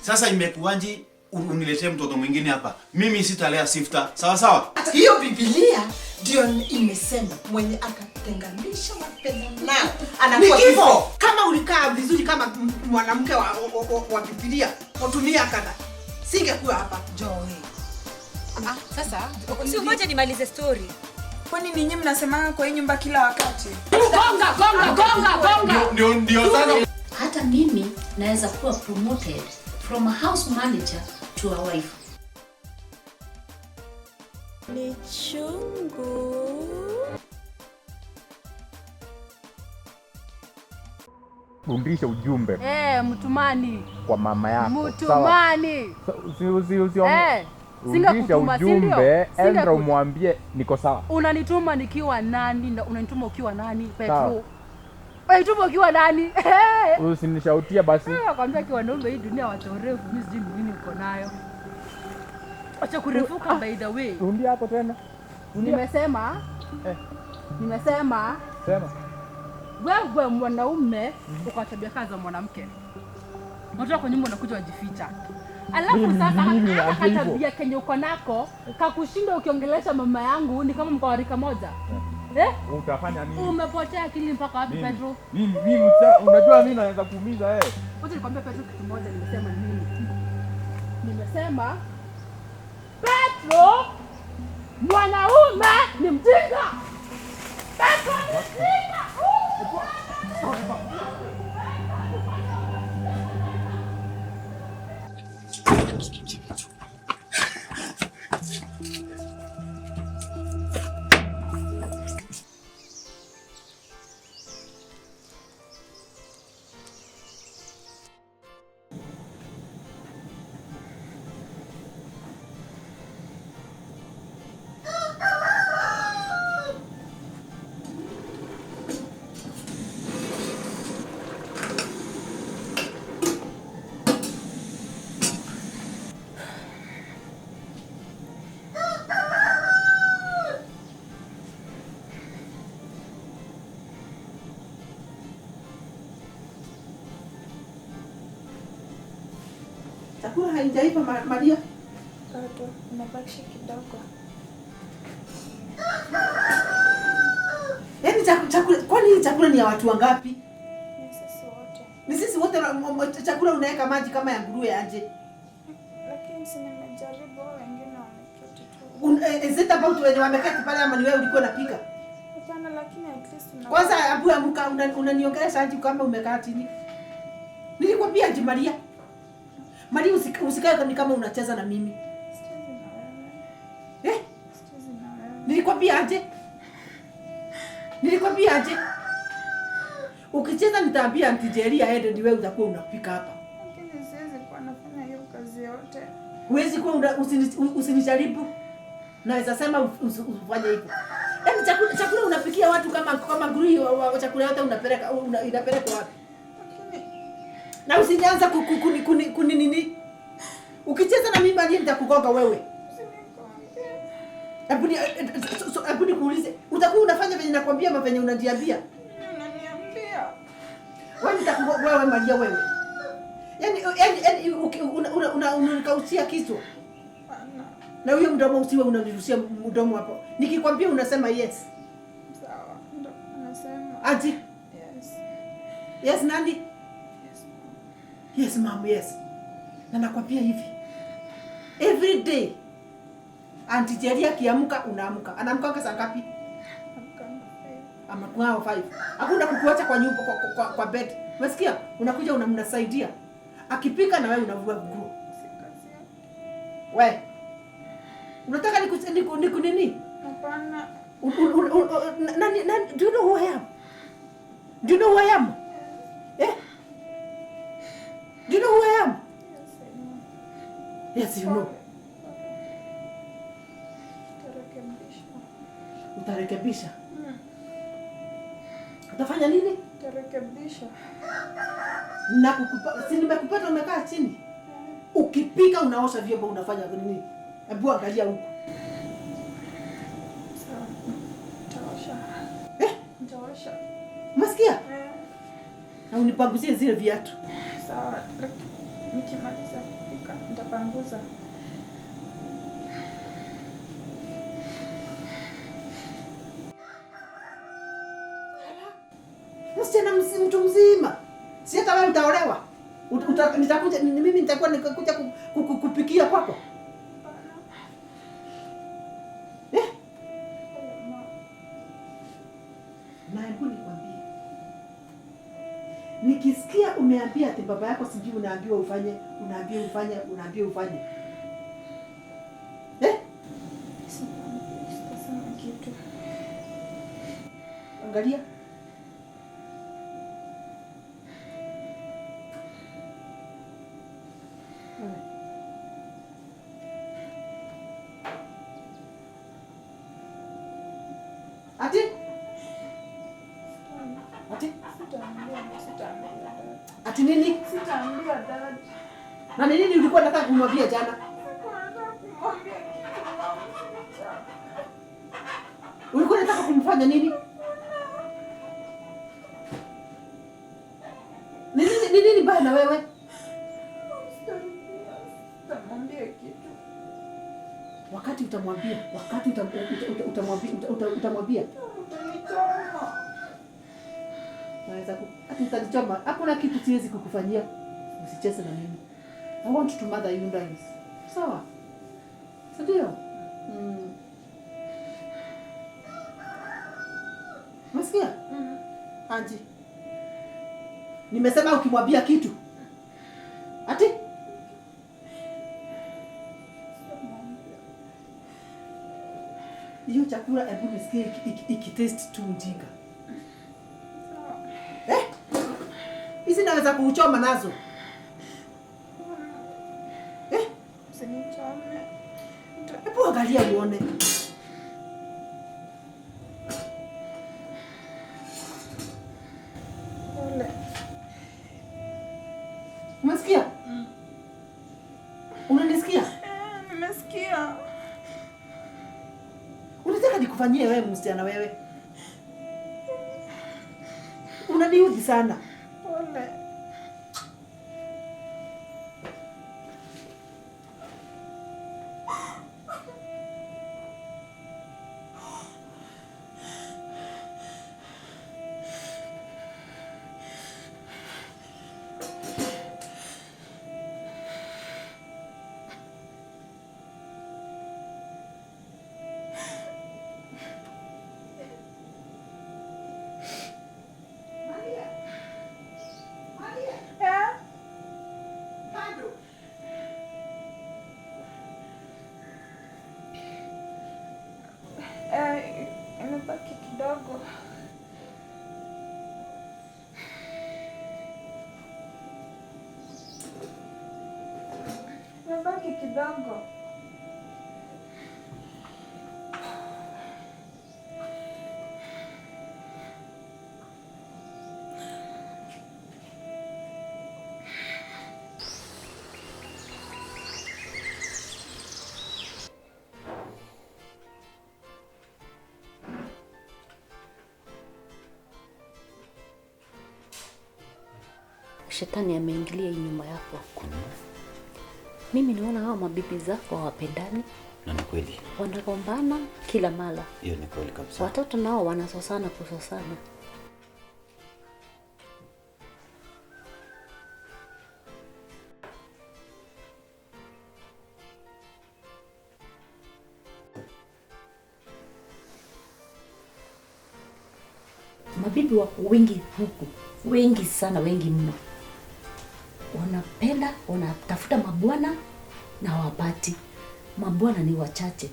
Sasa imekuwaje uniletee mtoto mwingine hapa? Mimi sitalea Sifta. Sawa sawa? Hiyo Biblia ndio imesema mwenye akatenganisha mapendo nao anakuwa Ni kifo. kifo. Kama ulikaa vizuri kama mwanamke wa Biblia, utumia kada. Singekuwa hapa. Joy. Sasa si ngoja nimalize story. Kwani ninyi mnasemanga kwa hii nyumba kila wakati? Gonga gonga gonga gonga. Ndio sasa. Hata mimi naweza kuwa promoted from a house manager to a wife. Ni chungu. Rudisha ujumbe Mtumani. kwa mama yako. Sawa? Mtumani. Rudisha Singekutuma, si ndio? ujumbe, enda umwambie niko sawa. Unanituma nikiwa nani na unanituma ukiwa nani, Sawa. Petro? Unanituma ukiwa nani? Usinishautia basi. Nakwambia kiwanaume hii dunia watu refu, mimi sijui ni nini uko nayo. Acha kurefuka by the way. Rudia hapo tena. Rudia. Nimesema nimesema Sema. wewe mwanaume uko na tabia kazi za mwanamke. Unatoka kwa nyumba unakuja wajificha. Alafu sasa Mimi hata naambia hivyo. katabia kenye uko nako kakushinda ukiongelesha mama yangu ni kama mko wa rika moja. Eh? Utafanya nini? Umepotea akili mpaka wapi Mimi. Petro? Mimi unajua mimi naweza kuumiza wewe. Wacha nikwambie Petro kitu moja nimesema nini? Nimesema Petro mwanaume ni mjinga. Petro ni mjinga. Chakula haijaiva Maria. Bado imebakisha kidogo. Yaani chakula kwani hii chakula ni ya watu wangapi? Ni sisi wote. Ni sisi wote chakula unaweka maji kama ya nguruwe aje? Lakini si nimejaribu, wengine wameketi tu. Is it about wenye wameketi pale ama ni wewe ulikuwa unapika? Hapana, lakini at least una Kwanza abu amka unaniongelesha aje kama umekaa chini? Nilikwambia aje Maria? Maria usikae ni kama unacheza na mimi. Sichezi na wewe. Eh? Sichezi na wewe. Nilikwambia aje? Nilikwambia aje? Ukicheza nitaambia Auntie Jerry aende ni wewe utakuwa unapika hapa. Lakini siwezi kuwa nafanya hiyo kazi yote. Huwezi kuwa usinijaribu. Naweza sema ufanye hivyo. Yaani chakula unapikia watu kama nguruwe wa chakula yote inapelekwa wapi? Lakini Na usinianza kuni nini? Ukicheza na mimi Maria nitakugonga wewe. usinigonge. Hebu nikuulize, utakuwa unafanya venye nakwambia ama venye unaniambia? Mimi unaniambia. Wewe nitakugonga wewe Maria wewe. Yaani unanikaushia kichwa. Hapana. Na huyo mdomo usiwe unanirushia mdomo hapo. Nikikwambia unasema yes. Sawa, ndo unasema. Ati? Yes. Yes nani? Yes ma'am. Yes ma'am, yes. Na nakwambia hivi. Every day Auntie Jerry akiamka unaamka. Anaamka saa ngapi? Amka 5. Amekuwa 5. Hakuna kukuacha kwa nyumba kwa bed. Umesikia? Unakuja unamsaidia. Akipika na wewe unavua nguo. Si kazi yake. We. Unataka niku nini? Hapana. Nani, do you know who I am? Do you know who I am? Eh? Do you know who I am? Yes, I know. Yes, you know. Utarekebisha. Utarekebisha. Utafanya nini? Utarekebisha. Na kukupa, si nimekupata umekaa chini. Ukipika unaosha vyombo unafanya nini? Hebu angalia huku. Sawa. Nitaosha. Eh? Nitaosha. Umesikia? Eh. Na unipanguzie zile viatu. Sawa. Nikimaliza kupika nitapanguza. Msichana mtu mzima. Si hata wewe utaolewa. Nitakuja mimi nitakuwa nikakuja kupikia kwako. Eh? Na hebu nikwambie. Nikisikia umeambia ati baba yako sijui unaambiwa ufanye, unaambiwa ufanye, unaambiwa ufanye. Eh? Sitasema kitu. Angalia. Ati? Ati? Sitaambia. Ati nini? Sitaambia dad. Na ni nini ulikuwa unataka kumwambia jana? Ulikuwa unataka kumfanya nini? Ni nini baya na wewe? Sitamwambia kitu. Wakati utamwambia, wakati utamwambia. Utanichoma. Naweza utanichoma. Hakuna kitu siwezi kukufanyia. Usicheze na mimi. I want to mother you guys. Sawa? Ndio? Umesikia? Anji. Nimesema ukimwambia kitu. Ati? Hiyo chakula hebu nisikie ikitaste tu mjinga. Eh? Hizi naweza kuuchoma nazo. Eh? Usinichome. Hebu angalia uone. Pole. Umesikia? Unanisikia? Nimesikia. Unataka nikufanyie wewe msichana wewe? Unaniudhi sana. Pole. Imebaki kidogo. Imebaki kidogo. Shetani ameingilia hii nyumba yako. Mimi naona hao mabibi zako hawapendani. Na ni kweli. Wanagombana kila mara. Hiyo ni kweli kabisa. Watoto nao wanasosana kusosana. Mabibi wako wengi huku. Wengi sana, wengi mno. Wanapenda, wanatafuta mabwana na hawapati. Mabwana ni wachache.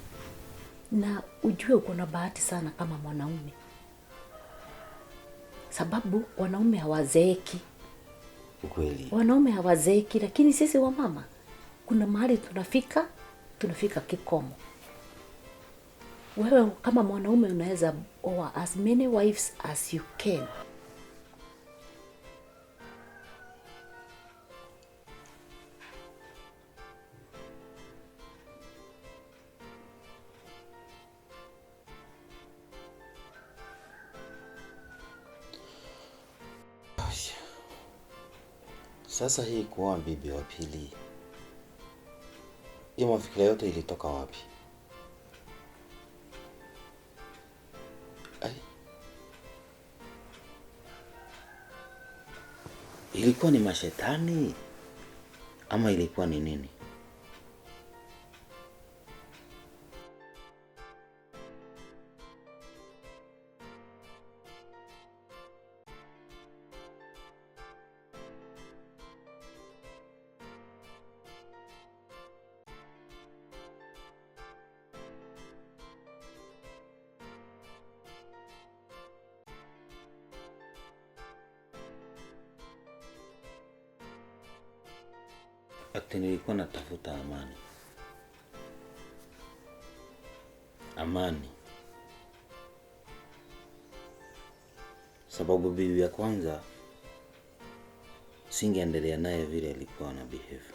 Na ujue uko na bahati sana kama mwanaume. Sababu wanaume hawazeeki. Ukweli. Wanaume hawazeeki, lakini sisi wamama kuna mahali tunafika kikomo. Wewe kama mwanaume unaweza oa as many wives as you can. Sasa hii kuoa bibi wa pili, hiyo mafikira yote ilitoka wapi? Ai. Ilikuwa ni mashetani ama ilikuwa ni nini? Ati nilikuwa natafuta amani. Amani. Sababu bibi ya kwanza singeendelea naye vile alikuwa ana behave.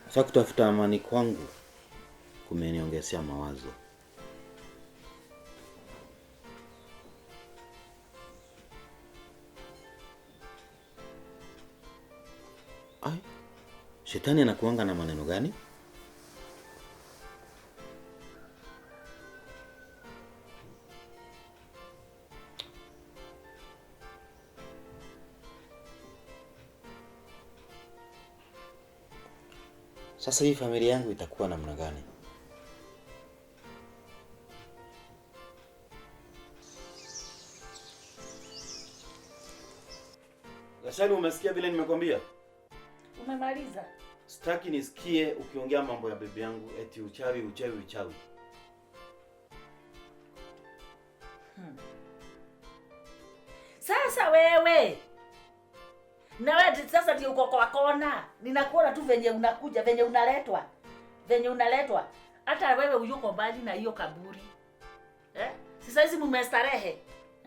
Sasa kutafuta amani kwangu kumeniongezea mawazo. Ai, shetani anakuanga na maneno gani? Sasa hii familia yangu itakuwa namna gani? Gashani, umesikia vile nimekwambia? Umemaliza? Sitaki nisikie ukiongea mambo ya bibi yangu eti uchawi uchawi uchawi. Sasa wewe na wewe sasa ndio uko kwa kona. Ninakuona tu venye unakuja, venye unaletwa. Venye unaletwa. Hata wewe uyuko mbali na hiyo kaburi. Eh? Sasa hizi mmestarehe.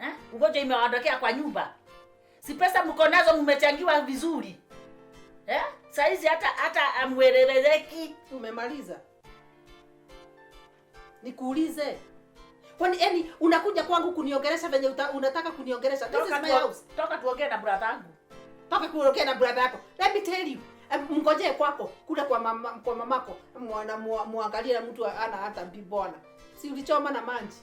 Eh? Ugonjwa imewaondokea kwa nyumba. Si pesa mko nazo mmechangiwa vizuri. Eh? Saizi hata amwerereki. Umemaliza? Nikuulize. Kwani yani unakuja kwangu kuniongelesha venye unataka kuniongelesha? This is my house. Toka tuongee na brother yangu. Toka kuongea na brother yako. Let me tell you. Mngojee kwako kule kwa mama, kwa mamako mwana muangalie na mtu ana hata bibona. Si ulichoma na manji.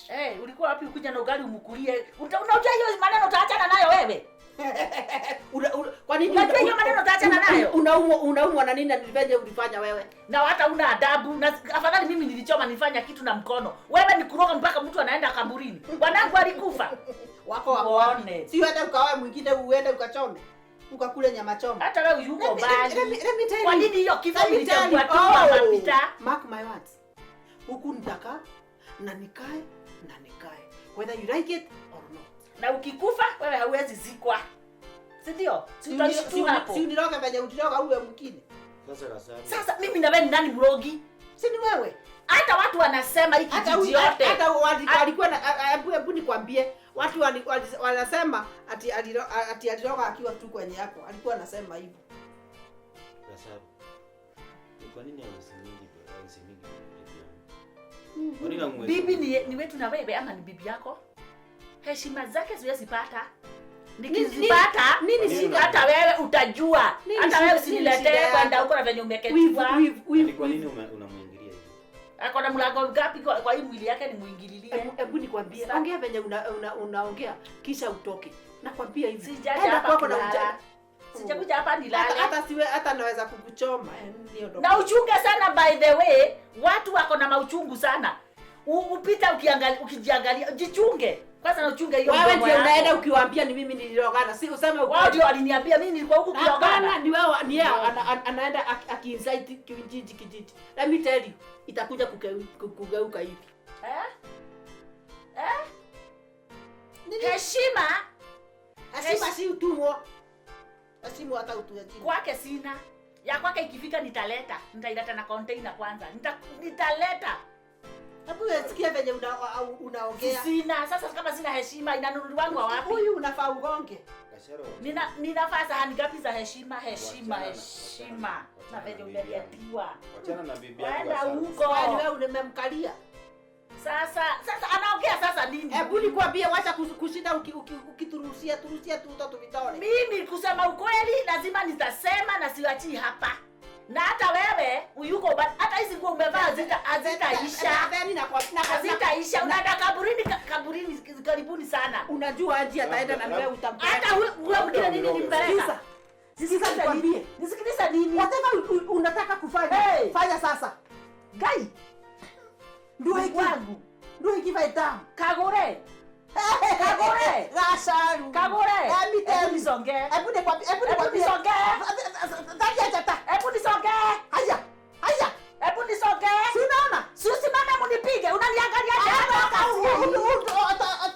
Eh, ulikuwa wapi ukuja na ugali umkulie? Unajua hiyo maneno utaachana nayo wewe. Kwa nini unajua hiyo maneno utaachana nayo? Unaumwa na nini na venye ulifanya wewe? Na hata una adabu. Na afadhali mimi nilichoma nilifanya kitu na mkono. Wewe ni kuroga mpaka mtu anaenda kaburini. Wanangu alikufa. Wako waone. Si uende ukaoe mwingine uende ukachome. Ukakule nyama choma. Hata wewe yuko mbali. Let me tell you. Kwa nini hiyo kifo ilichagua tu mapita? Mark my words. Huku nitaka na nikae na nikae. Whether you like it or not. Na ukikufa wewe hauwezi zikwa. Si ndio? Si utashtua hapo. Si uniroga venye uliroga uwe mwingine. Sasa mimi na wewe ni nani mrogi? Si ni wewe. Hata watu wanasema hiki kijiji yote. Hata walikuwa na hebu nikwambie watu wanasema ati aliroga akiwa tu kwenye yako. Alikuwa anasema hivyo. Sasa ni kwa nini hausimingi bibi yangu? Bibi ni wetu na wewe ama ni bibi yako? Heshima zake siwezi pata. Nikizipata nini shida? Hata wewe utajua. Hata wewe usiniletee kwenda huko na venye umeketiwa. Ni kwa nini unamuingilia hivi? Ako na mlango ngapi kwa hii mwili yake nimuingililie? Hebu nikwambie, ongea venye unaongea kisha utoke. Nakwambia hivi. Sijaja hapa kwako na ujana. Sijakuja hapa nilale. Hata siwe hata naweza kukuchoma. Na uchunge sana by the way, watu wako na mauchungu sana. Upita ukiangalia ukijiangalia, jichunge. Kwanza na uchunge hiyo mdomo. Wewe ndio unaenda ukiwaambia ni mimi nilirogana. Si useme wao ndio waliniambia mimi nilikuwa huku kirogana. Hapana, ni wewe ni yeye anaenda akiincite kijiji kijiji. Let me tell you, itakuja kugeuka hivi. Eh? Eh? Heshima. Heshima si utumwa. Heshima hata utuya chini. Kwake sina. Ya kwake ikifika nitaleta. Nitaileta na container kwanza. Nitaleta. Hebu sikia venye unaongea. Sina. Sasa kama sina heshima inanunuliwa wapi? Huyu unafaa ugonge. Ninafaa sahani ngapi za heshima heshima heshima. Na venye umeketiwa. Wachana na bibi yako. Wenda huko. Kwani wewe umemkalia? Sasa anaongea sasa nini? Hebu nikwambie, wacha kushinda ukiturushia turushia tu mtoto vitole. Mimi kusema ukweli lazima nitasema na siwachii hapa. Na hata wewe uyuko hata hizi nguo umevaa hazitaisha. Hazitaisha. Unaenda kaburini kaburini karibuni sana. Unajua aje ataenda na wewe utampeleka. Hata wewe mwingine nini nimpeleka? Sikiza nikwambie. Nisikiliza nini? Whatever unataka kufanya, hey, fanya sasa. Gai. Ndio hiki wangu. Ndio hiki faita. Kagore. Kagore. Gasharu. Kagore. Hebu nisongee. Hebu nikwambie, hebu nikwambie. Nisongee. Taja tata. Hebu nisongee. Haya. Haya. Hebu nisongee. Si unaona? Si usimame munipige. Unaniangalia hapa.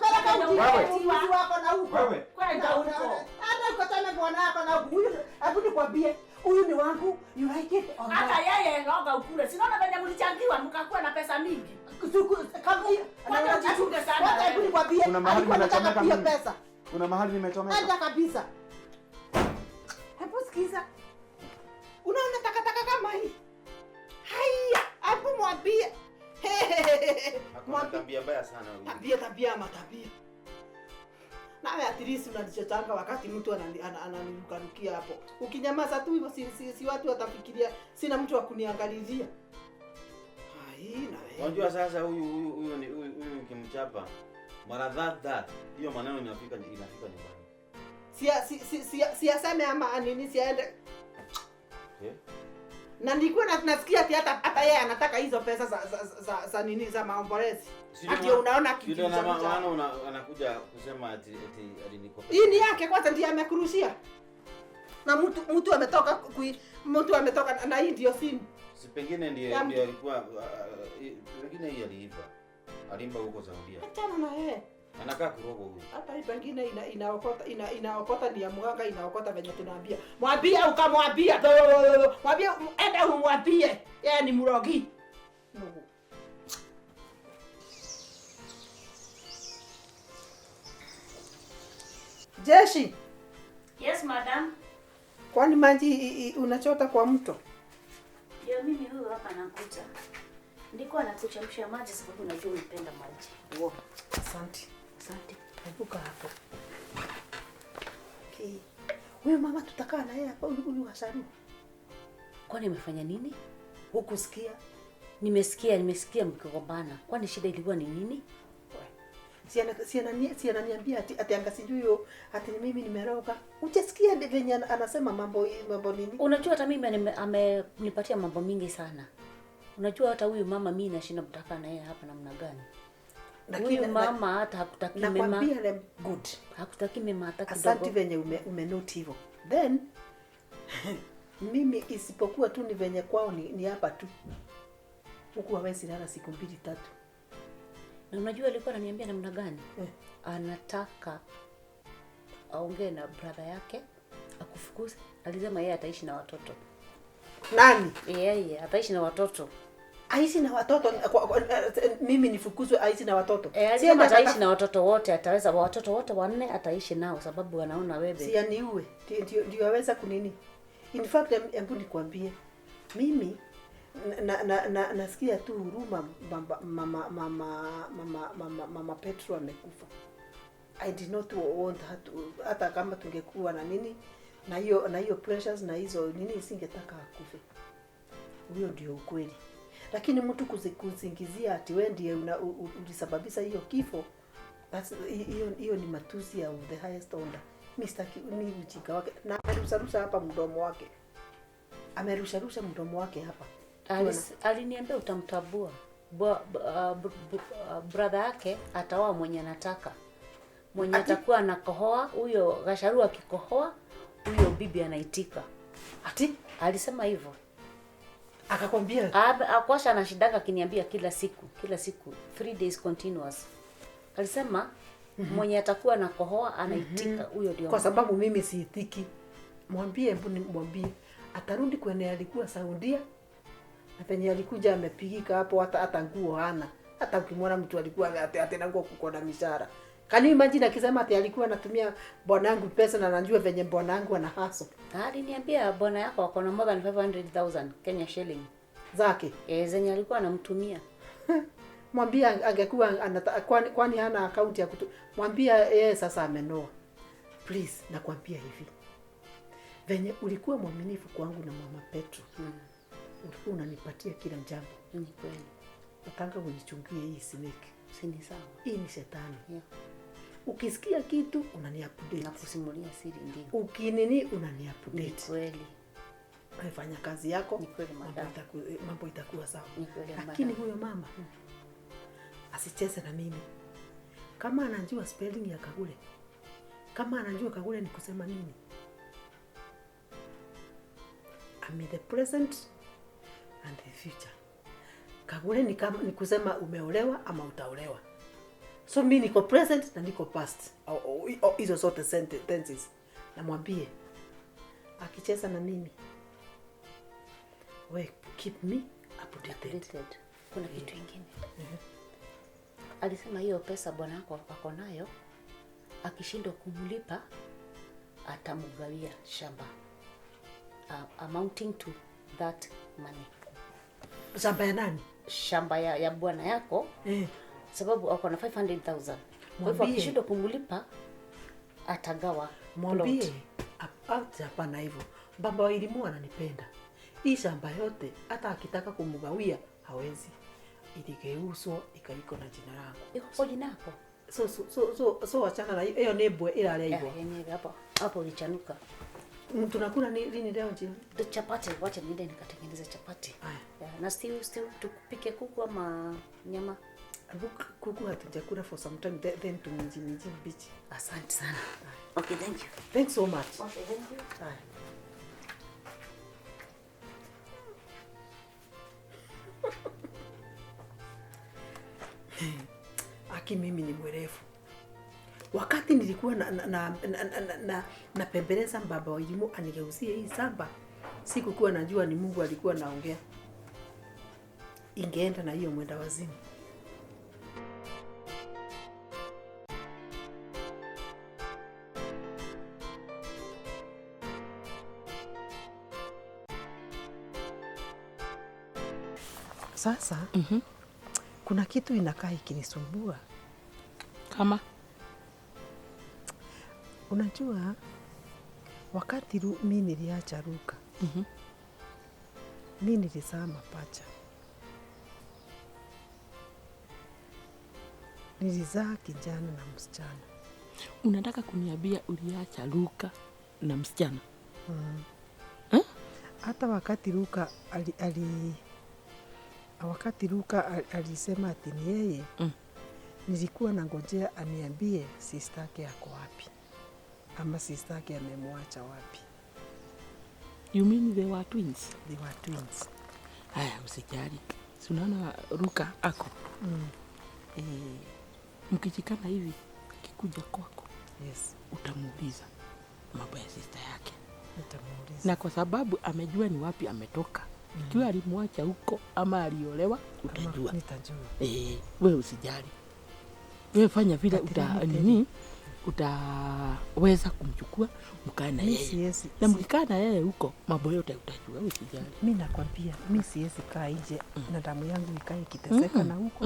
Peleka uji wako na huko. Wewe. Kwenda huko. Hata ukatana bwana yako na huko. Huyu hebu nikwambie, huyu ni wangu. You like it or not? Hata yeye roga ukule. Si unaona venye mlichangiwa mkakuwa na pesa mingi. Kwanza ujichunge sana. Kwanza hebu nikwambie, Kuna mahali alikuwa anataka nimechomeka pia mimi. pesa. Kuna mahali nimechomeka. Enda kabisa. Hebu sikiza. Unaona takataka kama hii? Haya, hebu mwambie. Hakuna tabia mbaya sana huyu. Tabia tabia matabia. Nawe at least unanichochanga wakati mtu ananirukarukia hapo. Ukinyamaza tu hivyo si watu watafikiria sina mtu wa kuniangalizia. Hai na wewe. Unajua sasa huyu huyu huyu ni huyu huyu ukimchapa mara that hiyo maneno inafika nyumbani. Si aseme ama nini si aende. Okay. Na nilikuwa nasikia ati hata yeye anataka hizo pesa za nini za maombolezi. Ati unaona kitu Ndio na maana anakuja kusema ati alinikopa. Hii ni yake kwanza ndiye amekurushia. Na mtu ametoka mtu ametoka na hii ndio simu. Si pengine ndiye alikuwa pengine hii aliiba. Alimba huko Saudia. Achana na yeye. Anakaa kurogo huyu. Hata hii pengine inaokota ni ya mganga, inaokota venye tunaambia. Mwambie ukamwambia. Mwambie enda umwambie. Yeye ni mrogi. Nugu. Jeshi. Yes madam. Kwani maji unachota kwa mto? Ndio mimi huyu hapa nakuja. Ndiko anakuchemsha maji sababu najua unapenda maji. Wow. Asante. Asante. Epuka hapo. Okay. Huyu mama tutakaa na yeye hapa huyu Gasharu. Kwani amefanya nini? Hukusikia? Nimesikia mkigombana. Kwani shida ilikuwa ni nini? Si ananiambia ati anga sijui ati mimi nimeroga. Hujasikia venye anasema mambo nini? Unajua hata mimi amenipatia mambo mingi sana. Unajua hata huyu mama mimi nashinda mtaka na yeye hapa namna gani? Huyu mama hata hakutaki mema. Nakwambia good. Hakutaki mema hata kidogo. Asante venye umenote hivyo. Then mimi isipokuwa tu ni venye kwao ni hapa tu. Huku hawezi lala siku 2 3. Na unajua alikuwa ananiambia namna gani? Anataka aongee na brother yake akufukuze. Alisema yeye ataishi na watoto. Nani? Yeye ataishi na watoto. Aishi na watoto mimi nifukuzwe aishi na watoto. Si ataishi na watoto wote, ataweza watoto wote 4 ataishi nao sababu anaona wewe. Si aniue. Ndio aweza kunini. In fact hebu nikwambie mimi na nasikia tu huruma mama Petro amekufa. I did not want her to, hata kama tungekuwa na nini na hiyo pressures na hizo nini singetaka akufe. Huyo ndio ukweli. Lakini mtu kuzingizia ati wewe ndiye ulisababisha hiyo kifo, hiyo ni matusi ya the highest order. Mr. ni ujinga wake na amerusharusha hapa mdomo wake. Amerusharusha mdomo wake hapa. Aliniambia utamtabua. Brother yake ataoa mwenye anataka. Mwenye atakuwa anakohoa, huyo Gasharu akikohoa, huyo bibi anaitika. Ati alisema hivyo. Akakwambia? Akwasha anashidaka akiniambia kila siku, 3 days continuous. Alisema mwenye atakuwa anakohoa anaitika, huyo ndio. Kwa sababu mimi siitiki. Mwambie, hebu mwambie atarudi kwenye alikuwa Saudia. Na penye alikuja amepigika hapo hata nguo hana. Hata ukimwona mtu alikuwa ati na nguo kuko na mishahara. Can you imagine akisema ati alikuwa anatumia bwanangu pesa na anajua venye bwanangu ana hustle. Aliniambia bwana yako ako na more than 500,000 Kenya shilling. Zake. Zenye alikuwa anamtumia. Mwambie angekuwa kwani hana account ya kutu. Mwambie yeye sasa amenoa. Please, nakwambia hivi. Venye ulikuwa mwaminifu kwangu na Mama Petro. Ulikuwa unanipatia kila jambo. Ni kweli. Nataka unichungie hii snake. Si ni sawa. Hii ni shetani. Yeah. Ukisikia kitu unaniupdate. Nakusimulia siri ndio. Ukinini unaniupdate. Ni kweli. Fanya kazi yako. Ni kweli madam. Mambo itakuwa sawa. Ni kweli madam. Lakini huyo mama asicheze na mimi. Kama anajua spelling ya Kagure. Kama anajua Kagure ni kusema nini. I'm in the present and the future. Kagure ni kama ni kusema umeolewa ama utaolewa. So mimi niko present na niko past. Hizo zote tenses. Namwambie akicheza na mimi, we keep me updated. Kuna kitu kingine. Alisema hiyo pesa bwana wako ako nayo, akishindwa kumlipa atamgawia shamba. Amounting to that money. Shamba ya nani? Shamba ya bwana yako. Sababu ako na 500,000. Kwa hivyo akishindwa kumlipa atagawa. Mwambie hapana hivyo. Baba wa elimu ananipenda. Hii shamba yote hata akitaka kumgawia hawezi. Iligeuzwa ikaiko na jina langu. Iko kwa jina lako. So achana na hiyo nebwe ila ile hivyo. Yenyewe hapo. Hapo ilichanuka. Tunakula lini leo jioni? Chapati, wacha niende nikatengeneze chapati. Haya. Na stew tukupike kuku ama nyama? Kuku hatujakula for some time, then tumiji mbichi. Asante sana. Okay, thank you. Thanks so much. Okay, thank you. Haya. Aki mimi ni mwerevu. Wakati nilikuwa na pembeleza baba wa elimu anigeuzie hii samba, sikukuwa najua ni Mungu alikuwa naongea. Ingeenda na hiyo mwenda wazimu. Sasa kuna kitu inakaa ikinisumbua. Kama? Unajua wakati mimi niliacha Ruka. Mimi nilizaa mapacha. Nilizaa kijana na msichana. Unataka kuniambia uliacha Ruka na msichana? Hata wakati Ruka wakati Ruka alisema ati ni yeye, nilikuwa nangojea aniambie sister yake ako wapi. Ama sister yake amemwacha wapi. You mean they were twins? They were twins. Haya, usijali. Si unaona Ruka ako. Mkichikana hivi kikuja kwako. Yes. Utamuuliza mambo ya sister yake. Nitamuuliza. Na kwa sababu amejua ni wapi ametoka. Ikiwa alimwacha huko ama aliolewa, utajua. Nitajua. Wewe usijali. Wewe fanya vile utaweza kumchukua mkae na yeye. Na mkikaa na yeye huko mambo yote utajua, usijali. Mimi nakwambia, mimi siwezi kaa nje na damu yangu ikae ikiteseka na huko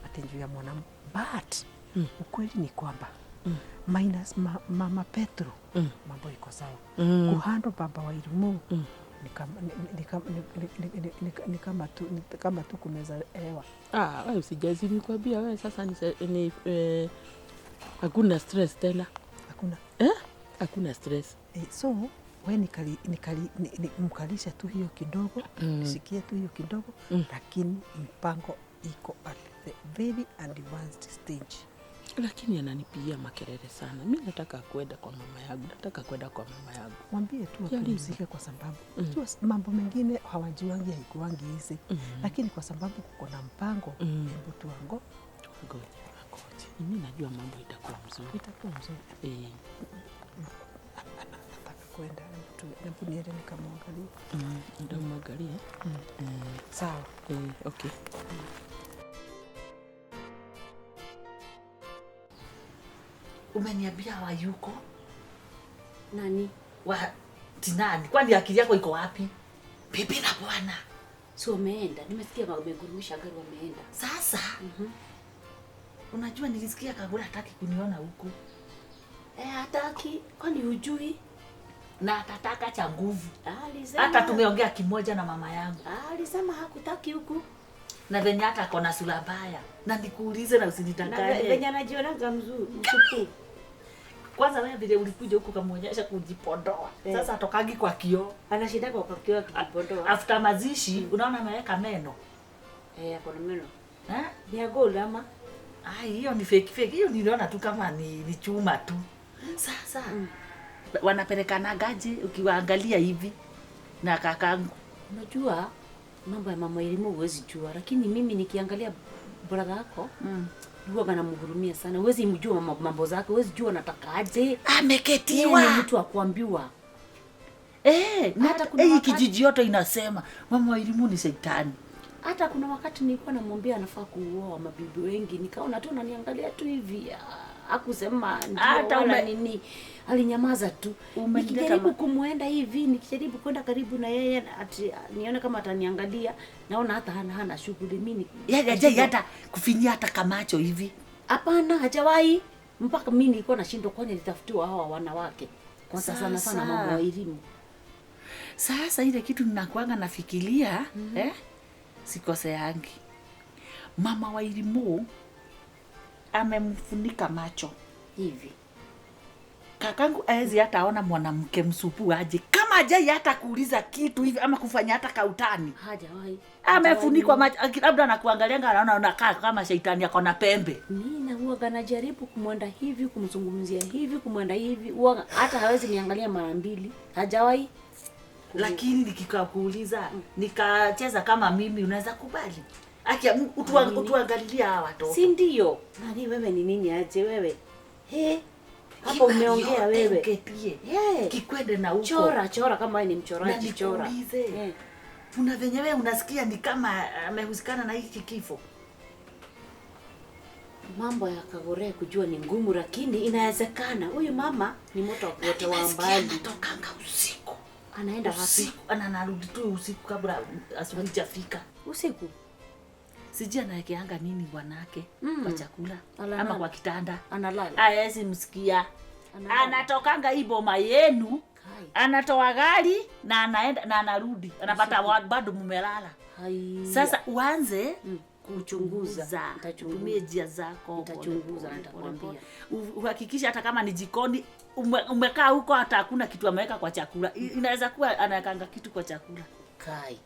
ati juu ya mwanamke. But ukweli ni kwamba minus Mama Petro mambo iko sawa. Kuhando baba wa elimu ni kama tu kumeza hewa. Wewe usijali, nikwambia wewe sasa ni hakuna stress tena. Hakuna. Hakuna stress. So we mkalisha tu hiyo kidogo, nishikie tu hiyo kidogo, lakini mpango iko at the very advanced stage. Lakini ananipigia makelele sana. Mimi nataka kwenda kwa mama yangu, nataka kwenda kwa mama yangu. Mwambie tu apumzike kwa sababu mambo mengine hawajuangi, haikuangi hizi. Lakini kwa sababu kuko na mpango, hebu tuangoje. Mimi najua mambo itakuwa mzuri. Itakuwa mzuri. Nataka kwenda, hebu niende nikamwangalie. Ndio mwangalie. Sawa. Okay. Umeniambia hawayuko? Nani? Wa tinani? Kwani akili yako iko wapi? Bibi na bwana. Si wameenda. Nimesikia wamegurumisha gari wameenda. Sasa unajua nilisikia Kagura hataki kuniona huku. Hataki. Kwani hujui? Na atataka cha nguvu. Alisema. Hata tumeongea kimoja na mama yangu. Alisema hakutaki huku. Na venye hata ako na sura mbaya. Na nikuulize na usinidanganye. Na venye anajionaga mzuri, msupu. Kwanza wewe vile ulikuja huku kamuonyesha kujipondoa. Sasa atokagi kwa kioo. Anashinda kwa kioo akijipondoa. After mazishi unaona ameweka meno. Ako na meno. Ni ya gold ama? Ai, hiyo ni fake. Hiyo niliona tu kama ni chuma tu. Sasa wanapelekanagaje ukiwaangalia hivi na kakangu? Unajua mambo ya mama elimu huwezi jua, lakini mimi nikiangalia brother yako huwa anamhurumia sana. Huwezi mjua mambo zake, huwezi jua anataka aje. Ameketiwa. Ni mtu akuambiwa. Na hata kuna kijiji yote inasema mama elimu ni shetani. Hata kuna wakati nilikuwa namwambia anafaa kuoa mabibi wengi, nikaona tu ananiangalia tu hivi, hakusema ndio wala nini. Alinyamaza tu. Nikijaribu kumuenda hivi, nikijaribu kwenda karibu na yeye ati nione kama ataniangalia, naona hata hana shughuli mimi. Yeye hajai hata kufinyia hata kamacho hivi. Hapana, hajawahi. Mpaka mimi nilikuwa nashindwa kwani nitafutiwa hawa wanawake. Kwanza sana sana mambo ya elimu. Sasa ile kitu ninakuanga nafikiria, sikoseangi. Mama wa elimu amemfunika macho hivi. Kakangu haezi hata ona mwanamke msupu aje. Kama hajai hata kuuliza kitu hivi ama kufanya hata kautani. Hajawahi. Amefunikwa macho. Labda anakuangalianga anaona unakaa kama shetani ako na pembe. Mimi huwa najaribu kumwenda hivi, kumzungumzia hivi, kumwenda hivi. Huwa hata hawezi niangalia mara mbili. Hajawahi. Lakini nikikakuuliza, nikacheza kama mimi unaweza kubali? Akia utuangalilia hawa watoto. Si ndio? Nani wewe ni nini aje wewe? Hapo umeongea wewe. Uketie. Kikwende na huko. Chora kama wewe ni mchoraji, chora. Kuna venye wewe unasikia ni kama amehusikana na hiki kifo. Mambo ya Kagore kujua ni ngumu, lakini inawezekana. Huyu mama ni moto wote wa mbali. Anatokanga usiku. Anaenda wapi? Usiku, anarudi tu usiku kabla asubuhi hajafika. Usiku. Sijui anawekeanga nini bwanake kwa chakula ama kwa kitanda. Analala. Haezi msikia. Anatokanga hii boma yenu. Anatoa gari na anaenda na anarudi. Anapata bado mumelala. Sasa uanze kuchunguza. Tumie njia zako. Nitachunguza, nitakwambia. Uhakikishe hata kama ni jikoni umekaa huko hata hakuna kitu ameweka kwa chakula. Inaweza kuwa anawekanga kitu kwa chakula. Kai.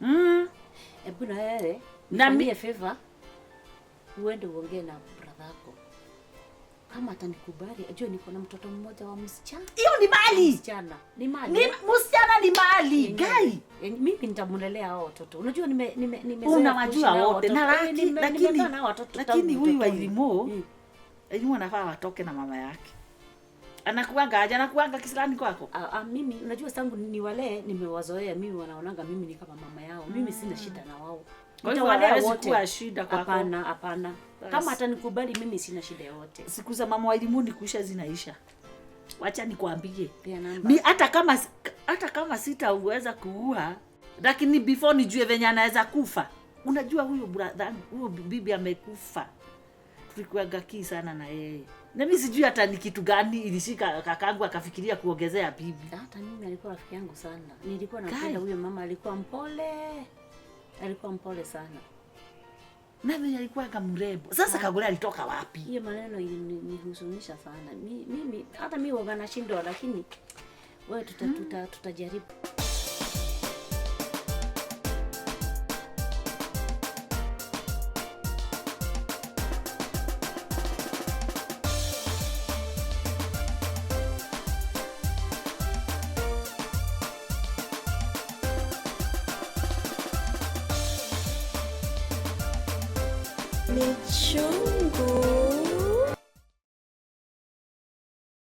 Hebu na wewe na mimi favor uende uongee na brother yako. Kama atanikubali, ajue niko na mtoto mmoja wa msichana. Hiyo ni mali. Msichana. Ni mali. Ni msichana ni mali. Gai. Mimi nitamlelea hao watoto. Unajua nime unawajua wote. Na lakini huyu wa elimu, elimu anafaa watoke na mama yake. Anakuanga aje? Anakuanga kisilani kwako? Mimi unajua tangu ni wale nimewazoea, mimi wanaonanga mimi ni kama mama yao. Mimi sina shida na wao. Nitawalea wote. Kuwa shida kwako. Hapana. Kama atanikubali mimi sina shida yote. Siku za mama wa elimu ni kuisha zinaisha. Wacha nikwambie. Mi hata kama sitaweza kuua, lakini before nijue venye anaweza kufa. Unajua huyu brother, huyu bibi amekufa. Tulikuwa gaki sana na yeye. Na mimi sijui hata ni kitu gani ilishika kakangu akafikiria kuongezea bibi. Hata mimi alikuwa rafiki yangu sana. Nilikuwa napenda huyo mama, alikuwa mpole. Alikuwa mpole sana. Na mimi alikuwa kama mrembo. Sasa Kagure alitoka wapi? Hiyo maneno ilinihuzunisha sana. Mimi hata mimi huwa nashindwa, lakini wewe tutajaribu. Michungu.